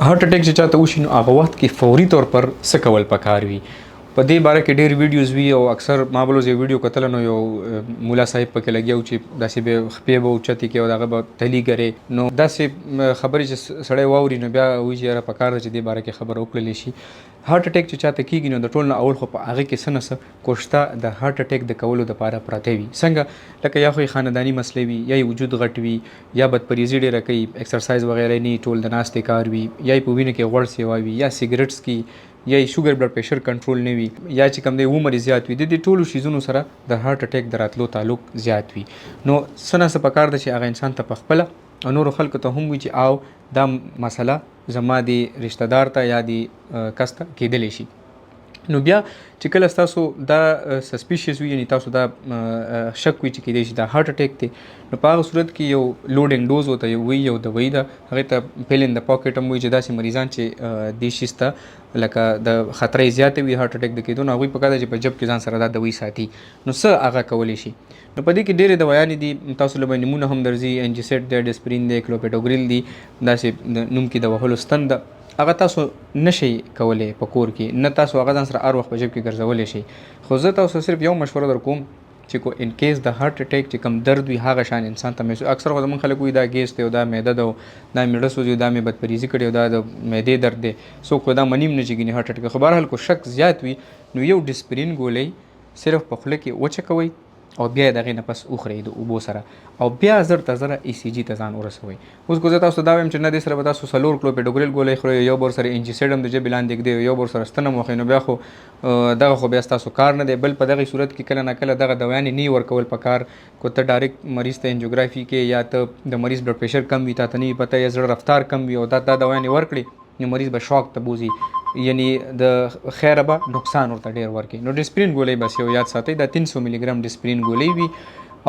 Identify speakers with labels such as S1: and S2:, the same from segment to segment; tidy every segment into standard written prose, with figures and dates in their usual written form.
S1: هارټ اټیک چې چاته وشي، نو هغه وخت کې فوري طور پر څه کول پکار وي؟ په دې باره کې ډېر ویډیوز وي او اکثر ما بل ورځ یو ویډیو کتله، نو یو مولا صاحب پکې لګیا و چې داسې به خپې به اوچتې کړي او دغه به تلي ګرې. نو داسې خبرې چې سړی واوري، نو بیا وایي چې یاره، پکار ده چې دې باره کې خبره وکړلی شي. هارټ اټیک چې چاته کېږي، نو د ټول نه اول خو په هغه کې څه نه څه کوشته د هارټ اټیک د کولو دپاره پرته وي. څنګه؟ لکه یا خو یې خانداني مسلې وي، یا یې وجود غټ وي، یا بدپریزي ډېره کوي، اکسرسایز وغیره نه، ټول د ناستې کار وي، یا یې په وینه کې غوړ سیوا وي، یا سیګریټ څکي، یا یې شوګر بلډ پریشر کنټرول نه وي، یا چې کوم دی عمر یې زیات وي. د دې ټولو شیزونو سره د هارټ اټیک د راتلو تعلق زیات وي. نو څه نه څه پکار ده چې هغه انسان ته پخپله او نورو خلکو ته هم وي چې او دا مسله زما دی رشتہ دار ته یا دی کس ته کېدلی شي. نو بیا چې کله تاسو دا سسپیشیس وي، یعنی تاسو دا شک وي چې کېدای شي دا هارټ اټیک دی، نو په هغه صورت کې یو لوډینګ ډوز ورته یو وي، یو دوایي ده، هغې ته pill in the pocket هم وایي، چې داسې مریضان چې دې شیز ته لکه د خطرې زیاته وي هارټ اټیک د کېدو، نو هغوی پکار ده چې په جب کې ځان سره دا دوایي ساتي. نو څه هغه کولی شي؟ نو په دې کې ډېرې دوایانې دي، تاسو له به نمونه هم درځي. انجیسیټ دی، ډسپرین دی، کلوپیډوګریل دي، داسې د نوم کې د وهلو ستن ده. هغه تاسو نشئ کولی په کور کې، نه تاسو هغه ځان سره هر وخت په جیب کې ګرځولی شئ. خو زه تاسو صرف یو مشوره در کوم چې کو ان کیس د هارټ اټیک چې کوم درد وي، هغه شان انسان ته محسوس، اکثر خو زمونږ خلک وایي دا ګیس دی او دا معده ده او دا مې زړه سوځي او دا مې بدپریزي کړې او دا د معدې درد دی. څوک خو دا منیم نه چې ګینې هارټ اټیک. خو بهرحال کو شک زیات وي، نو یو ډسپرین ګولۍ صرف په خوله کې وچکوئ او بیا یې د هغې نه پس وخورئ د اوبو سره او بیا زر تر زره ای سي جي ته ځان ورسوئ. اوس که زه تاسو ته دا وایم چې نه، دې سره به تاسو څلور کلوپیډوګریل ګولۍ خورئ، یو به ورسره انجیسیډ هم د ژبې لاندې ږدئ او یو به ورسره ستن هم وخورئ، نو بیا خو دغه خو بیا ستاسو کار نه دی. بل په دغه صورت کې کله نا کله دغه دوایانې نه ورکول پکار. که ته ډایرکټ مریض ته انجیوګرافي کې یا ته د مریض بلډ پریشر کم وي، تا ته نه وي پته، یا زړه رفتار کم وي او دا دوایانې ورکړې، نو مریض به شاک ته بوځي، یعنی د خیره به نقصان ورته ډیر ورکړي. نو ډسپرین ګولۍ بس یو یاد ساتئ، دا 300 ملي ګرام ډسپرین ګولۍ وي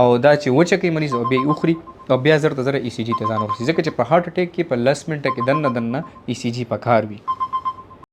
S1: او دا چې وچکوي مریض او بیا یې وخوري او بیا زر تر زره ای سي جي ته ځان ورسوي، ځکه چې په هارټ اټیک کې په 10 منټه کې دننه دننه ای سي جي پکار وي.